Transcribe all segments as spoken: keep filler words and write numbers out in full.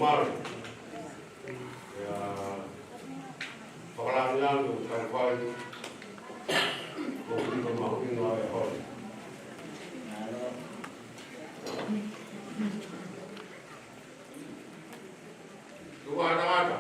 Mālō. ʻIo, fakalangilangi ʻoku tau fai, ko e ʻuhinga mahuʻinga ʻo e holi. Tuʻa tangata.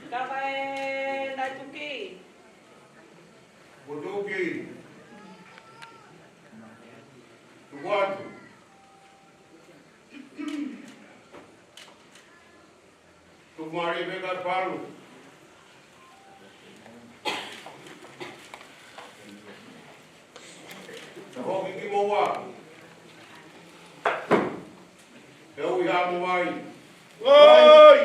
Kava e Naituki. Ko Tuki. Tuku atu. Tuku mālie pē ka palu. Ka hoki ki moua. He ui ha mo vai. Oi!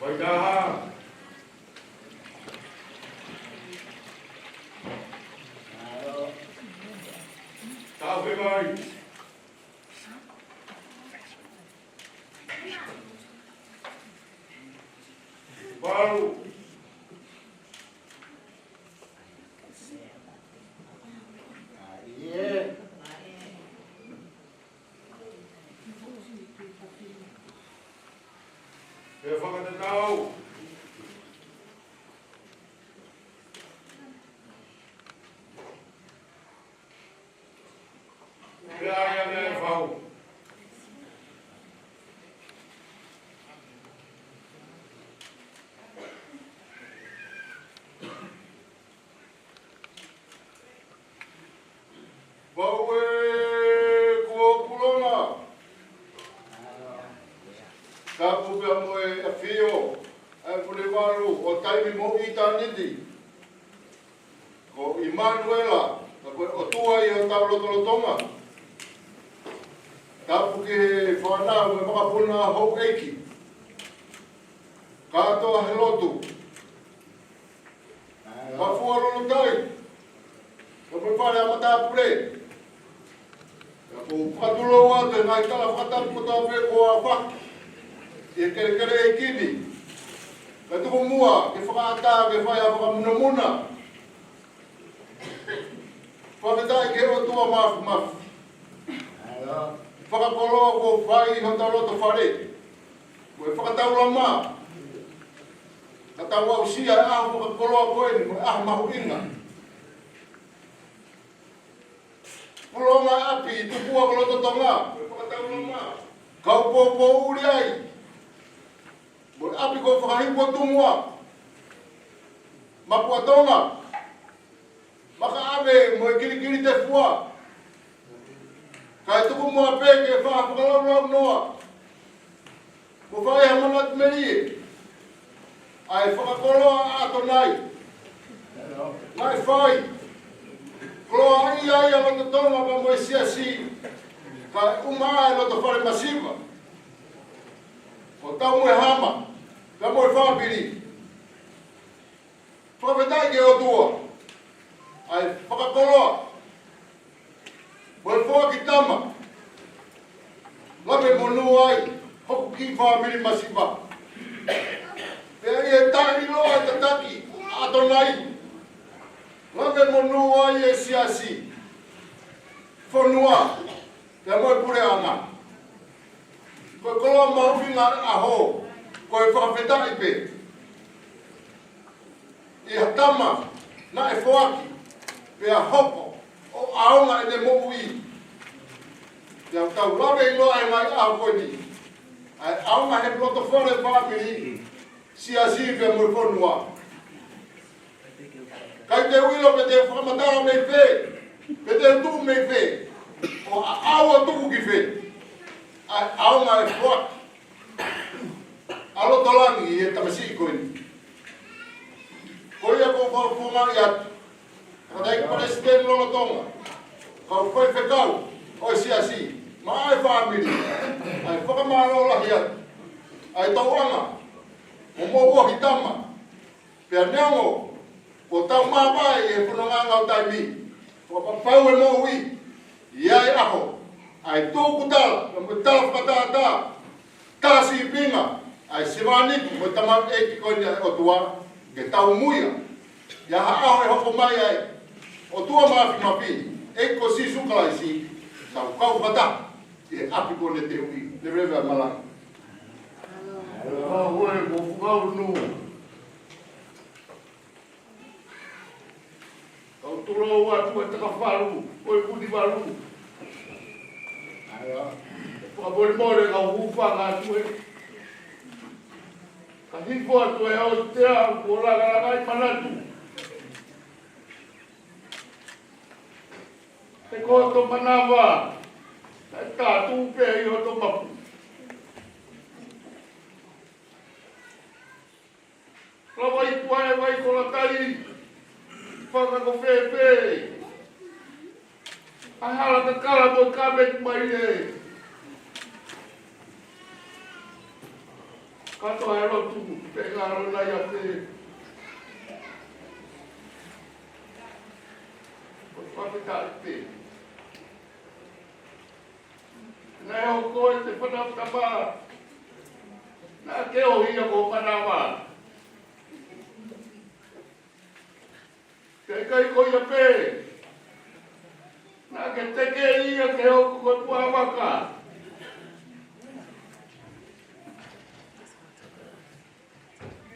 Faitaha. Tau fai mai. Palu. Pea fakatatau. ʻImanuela, ka ko e ʻOtua ʻi hotau lotolotonga. Tapu ki he fānau mo e makapuna houʻeiki. Kātoa he lotu. Ka fua lolo tai. Ka mo e fale ʻa matāpule. Ka ʻoku ou fakatulou atu e ngaahi tala fakatapu kotoa pē kuo aofaki ʻi he kelekele ʻeiki ni. Ka tuku muʻa ke fakaʻatā ke fai ha fakamunamuna. Fakafetaʻi ki he ʻOtua Māfimafi. Fakakoloa kuo fai ʻi hotau loto fale. Mo e fakataulama. Ka tau aʻusia e ʻaho fakakoloa ko eni, mo e ʻaho mahuʻinga. Pulonga ʻapi, tupua ko Lototonga. Kau poupou uli ai. Mo e ʻapi ko Fakahiku ʻo Tumua. Mapuʻa Tonga. Makaʻave mo e kilikili tefua. Kae tuku muʻa pē ke faʻa fakalaulaunoa. Mo fai ha manatu melie. ʻA e fakakoloa ʻa ʻAtonai. Naʻe fai. Koloaʻia ai ʻa Lototonga pea mo e siasi. Kae ʻumaʻā e loto fale masiva. Ko Taumuehama. Pea mo e fāmili. Fakafetaʻi ki he ʻOtua. ʻA e fakakoloa. Mo e foaki tama. Lave monū ai. Hoku kiʻi fāmili masiva. Pea ʻi he taʻeʻiloa e tataki ʻa ʻAtonai. Lave monū ai e siasi. Fonua. Pea mo e puleʻanga. Ko e koloa mahuʻinga ʻo e ʻaho. Ko e fakafetaʻi pē. ʻI ha tama naʻe foaki, pea hoko ʻo ʻaonga ʻene moʻui. Pea tau lave ʻiloa he ngaahi ʻaho ko eni. ʻA e ʻaonga he loto fale fāmili, siasi pea mo e fonua. ʻIkai te u ʻilo pe te u fakamatala mei fē, pe te u tuʻu mei fē, ʻo aʻu ʻo tuku ki fē. ʻA e ʻaonga e foaki. ʻA Lotolangi ʻi he tamasiʻi ko eni. Ko ia ʻoku ou fakafofongaʻi atu. Fakataiki Palesiteni Lolotonga. Kau faifekau ʻo e siasi. Mo e fāmili. ʻA e fakamālō lahi atu. ʻA e tauʻanga. Mo mou ohi tama. Pea neongo, kuo tau māvae ʻi he fononga ngāue taimi. Fakapapau e moʻui, ʻi ai e ʻaho, ʻa e tūkutala, mo e tala fakatātā, tā sīpinga, ʻa e sevāniti, mo e tamaioʻeiki ko eni ʻa e ʻOtua, ke tau muia. ʻI ha ʻaho ʻe hoko mai ai, ʻOtua Māfimafi, ʻEiki ko Sīsū Kalaisi, tau kau fakataha, ʻi he ʻapi ko eni te ui, leveleva e malanga. Ka hoi, mo fukau nu. Kau tulou atu e takafalu, ʻo e Vunivalu. ʻAia, fakamolemole kau hūfanga atu ē. Ka hifo atu e au te au, kuo langalanga ʻi manatu. He ko hoto manava, naʻe tātū pē ʻi hoto mapu. Lava i kuae vai ko latai, fanga ko fēfē. ʻA e hala kakala mo e kāmeki mai ē. Kātoa e lotu, pe ngalo nai a pē. Ko fakafetaʻi pē. Naʻe hoko e te fanau tama. Naʻa ke ʻohia ko manava. Ke ʻikai ko ia pē. Naʻa ke teke ia ke hoko ko e puavaka.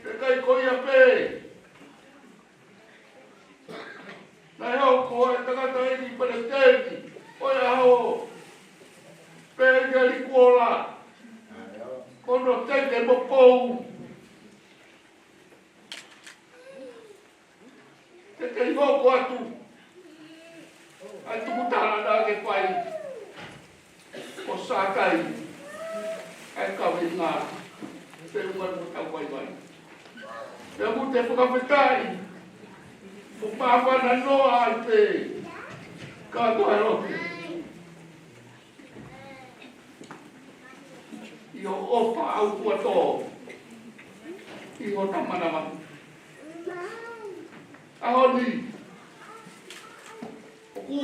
Ke ʻikai ko ia pē. Naʻe hoko e tangataʻeiki palesiteni ʻo e ʻaho. Pea ʻikai likuola. Ko hono teke mo pou. Ke kei hoko atu. ʻA e tukutala naʻa ke fai. Ko Sākai. ʻA e kaveinga. Te u mai mo tau vaivai. Pea mou te fakafetaʻi. ʻo māfana noa ai pē kātoa e lotu ʻi hoʻo ʻofa ʻaupito atu ʻi hota manava. ʻAho ni, ʻoku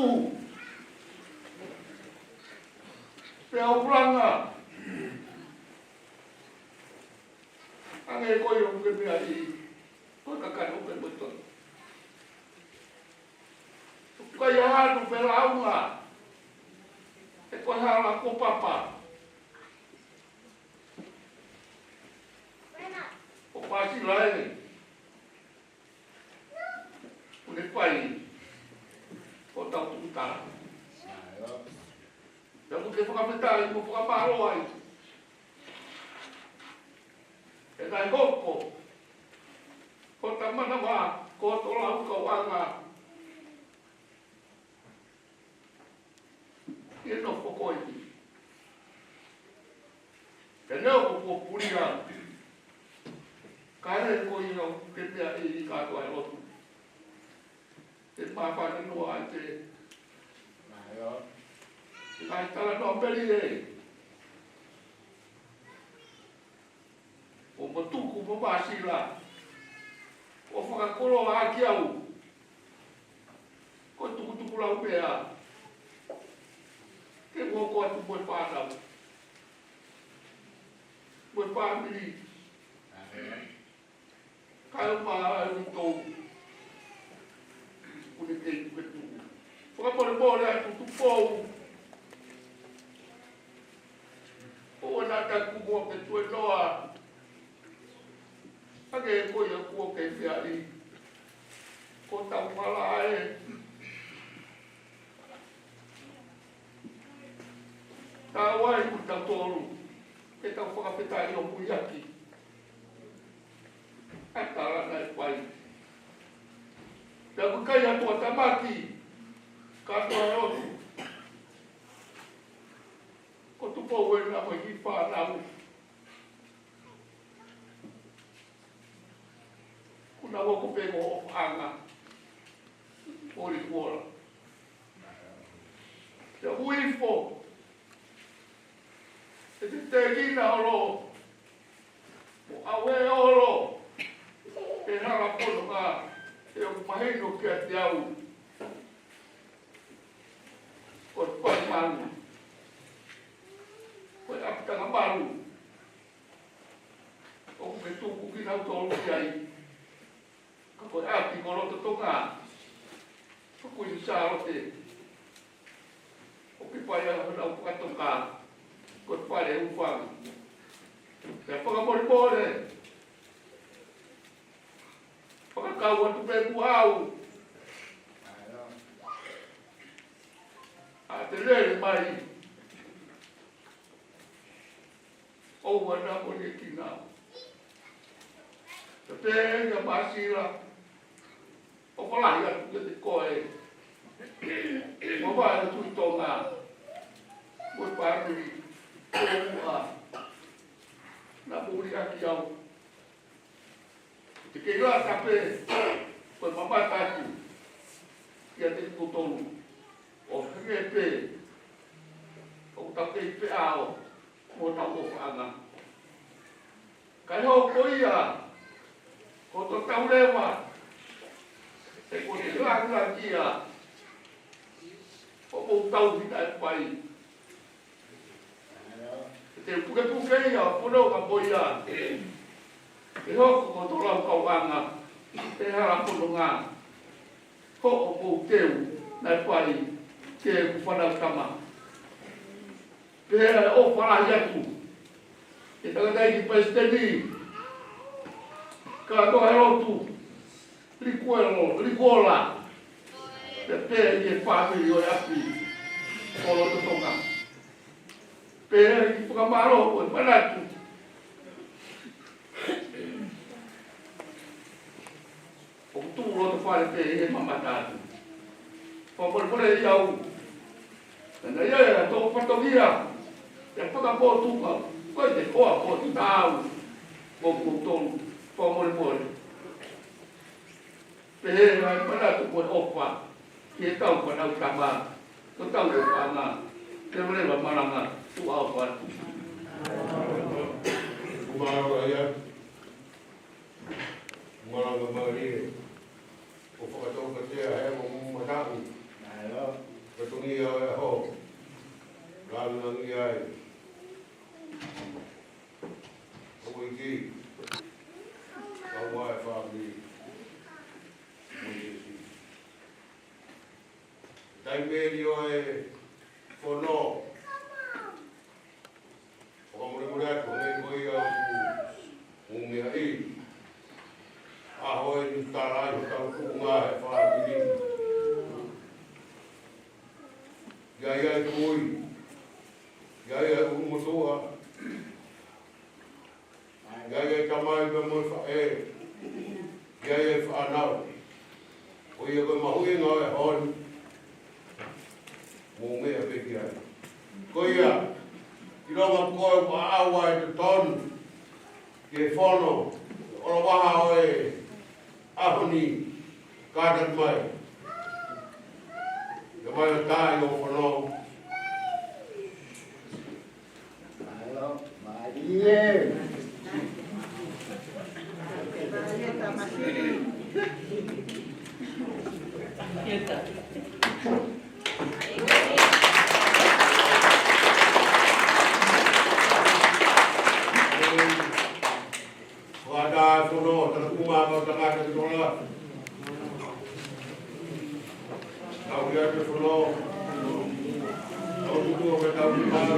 pea ʻoku langa ange ko ia ʻoku ke meaʻi, ko e kakano pē mo e tohi. ʻOku ʻikai ha ʻalu pē lāunga, he ko e hala kuo papa ʻo Pasila ē, ʻoku ne fai hotau tukutala. Pea ʻoku ke fakafetaʻi mo fakamālō ai he naʻe hoko hota manava ko hoto laukauʻanga ʻi he nofo ko eni. Pea neongo kuo pulia, ka ʻe ko ia ʻoku ke meaʻi kātoa e lotu, ʻe māfana noa ai pē. ʻE ngaahi talanoa pē ē, ʻo mo tuku mo Pasila ʻo fakakoloa ʻaki au ko e tukutuku lau meʻa ke u hoko atu mo e fānau mo e fāmili. Kae ʻumaʻā ʻa e uitou ʻoku ne kei tuketuku. Fakamolemole atu Tupou, ʻoua naʻa ta kumu ʻo ke tuenoa ange ko ia kuo ke meaʻi ko hotau hala ē. Tau ai mo tautolu ke tau fakafetaʻi ʻo muiaki ʻa e tala naʻe fai. Pea ʻoku ʻikai ha tuʻutāmaki kātoa e lotu, ko Tupou ena mo e kiʻi fānau. Kuo nau hoko pē ko e ʻofaʻanga ʻo Likuola. Pea ʻoku ifo ʻe te tēkina holo mo ʻave holo he hala fononga, he ʻoku mahino kiate au ko e fai malu, ko e ʻapitanga malu ʻoku ke tuku kinautolu ki ai. Ka ko e ʻapi ko loto Tonga, ko Kuini Sālote, ʻoku fai ai honau fakatonga ko e fale ʻofaʻanga. Pea fakamolemole, fakakau atu pē kuo au ʻa te lele mai. ʻOua naʻa mole kinautolu. Pea pehē kia Pasila, ʻofa lahi atu kiate koe mo e Tuʻi Tonga mo e fāmili ʻoku muimui ʻaki au. Te ke ʻilo atu pē, ko e mamata atu kiate kimoutolu ʻo hangē pē ʻoku tau kei feʻao mo hotau ʻofaʻanga. Kae hoko ia ko hotau leva, he ko e lāngilangi ia ʻo hoʻomou tauhi naʻe fai. Te u pukepuke ia, pono ka mo ia. ʻE hoko ko hotau laukauʻanga he hala fononga hoʻomou teu naʻe fai ki heʻeku fānau tama. Pea ʻofa lahi atu ki he tangataʻeiki palesiteni, kātoa e lotu, Likuelo, Likuola, pea pehē ki he fāmili ʻo e ʻapi ko loto Tonga. Pea ʻoku ou fakamālō ko e manatu ʻoku tuʻu loto fale pē he mamata atu. Fakamolemole ia au. Naʻa ia ia tō fatongia ia fakapotuka, ko e te koa ko e tau mo kimoutolu. Fakamolemole. Pehē ʻa e manatu ko e ʻofa ki heʻetau fānau tama, ko ʻetau ʻofaʻanga, leveleva malanga, tuʻa ʻofa atu. Mālō ia. Malanga mālie. ʻO fakataukatea he mo mataʻu. Fatongia ʻo e ʻaho. Langilangi ai. ʻO ʻEiki. Kau ai fāmili. Mo ʻEiki. Taimi ni ʻo e fono. Fakamolemole atu, hangē ko ia ʻoku mou meaʻi. ʻAho eni tala ai hotau tuʻunga he fāmili. ʻI ai ʻa e kui. ʻI ai ʻa e ʻulumotuʻa. ʻI ai ʻa e tamai pea mo e faʻē. ʻI ai ʻa e fānau. Ko ia ko e mahuʻinga ʻo e ʻaho ni. Mou meʻa pē ki ai. Ko ia, ʻilonga ko e ʻaʻau ʻa e totonu ki he fono, ʻolovaha ʻo e ʻaho ni, kātaki mai. Ia mai ʻo tā ʻi hoʻo fono. Mālō, mālie. Fakataha fono, tala kuma kau tangata ki tola. Tau ia ke fono. Tau tutu ke tau ki pau.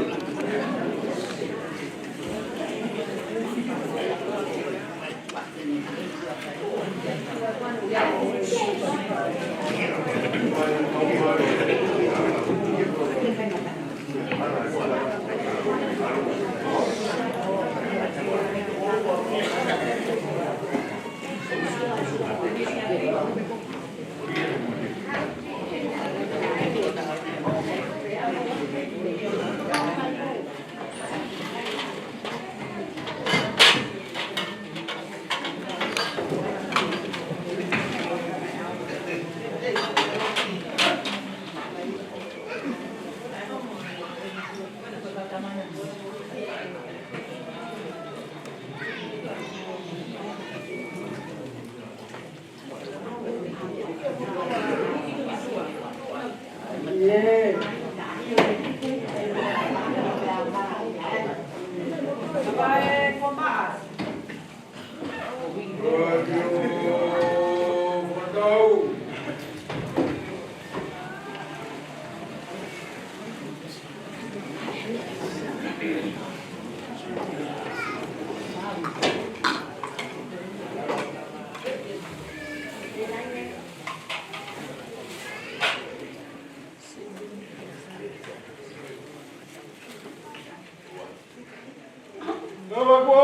Lava ko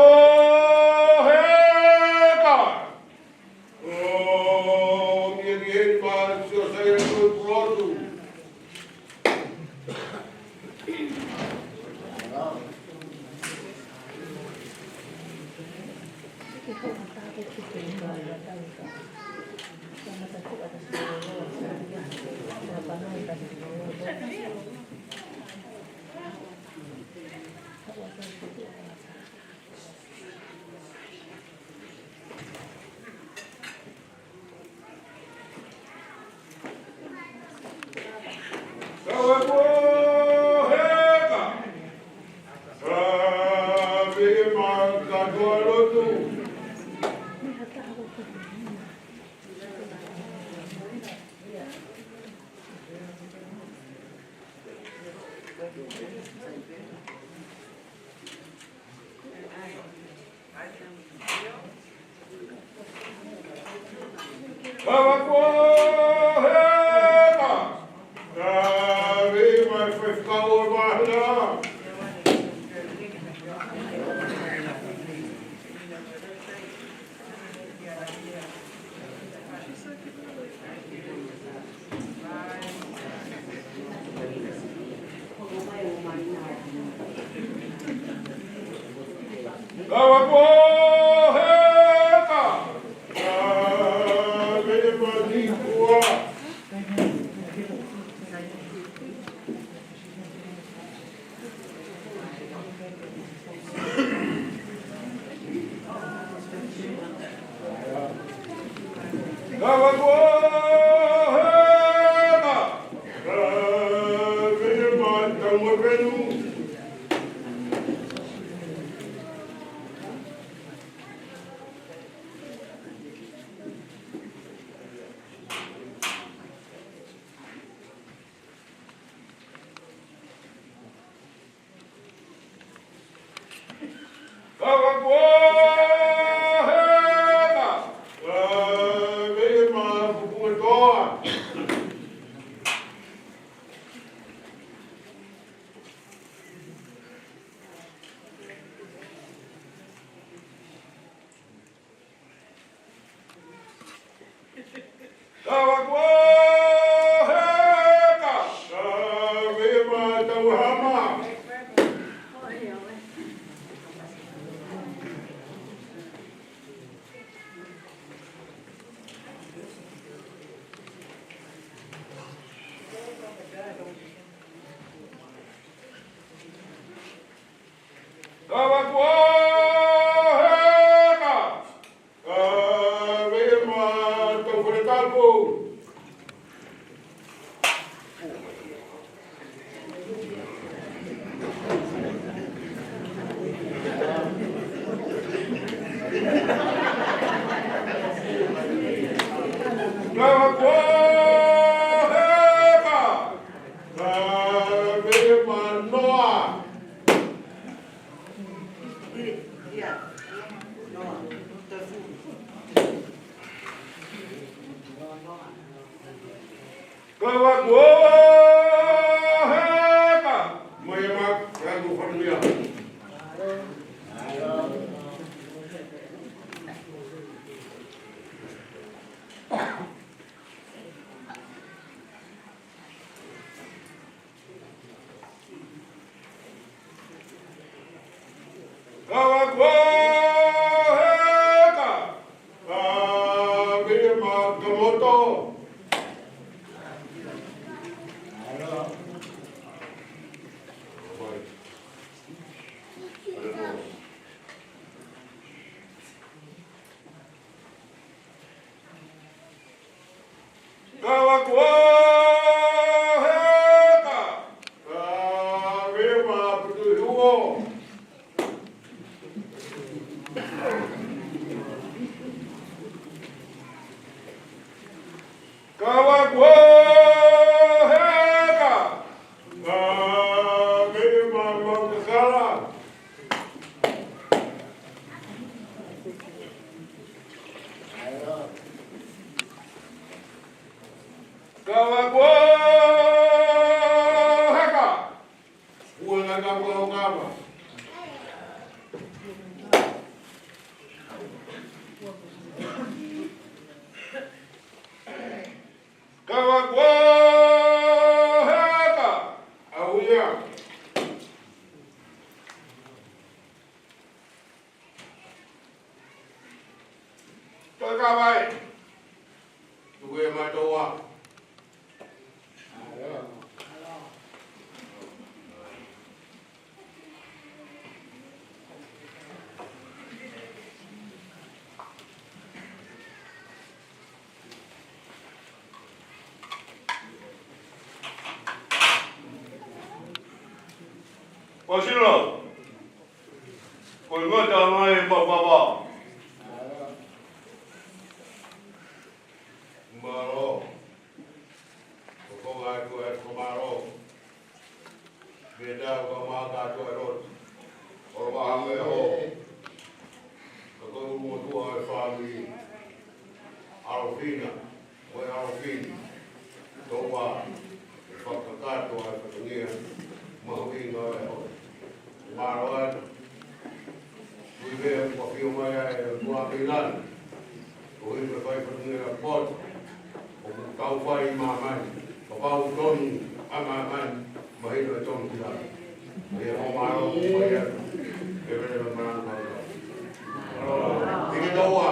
heka. ʻO, mia ni heni ma sio sai atu e pulotu. Lava ko heka. Lave mai faifekau ʻo e vāhenga. Lava ko heka. Lave mai Kavaku ʻo heka. Mai ʻa ma, ka ko fanu ia. Kavaku ʻo heka. Ka vile ma ka moto. Kavaku ʻo heka. Ka vile ma putu huo. Kavaku ʻo heka. Ka vile ma mau kakala. Kavaku ʻo heka. Ua na ka mau kava. Kavaku ʻo heka. ʻAuia. Toe kava ē. Tuku e matoa. Pasila. Ko e ngata mai e mapapa. Mālō. Ko ko ngai ko e ko mālō. Mea tau ka mā ka to e lotu. ʻOlopā e hō. Ka ko e ʻulumotuʻa e fāmili. ʻAlofina. Ko e ʻAlofina. Tō ua. Fakakātoa e fatongia. Mahuʻinga e hō. Mālō atu. Ui pē ʻoku ʻafio mai ai e ʻOtua mei langi. Ko e fai fatongia poto. ʻOku tau fai ʻi māmani. Kapau tonu ʻa māmani. Mahino e tonu ki langi. ʻE hō mālō ʻoku fai atu. Ke vele me mālō mālō. ʻIke tō ua.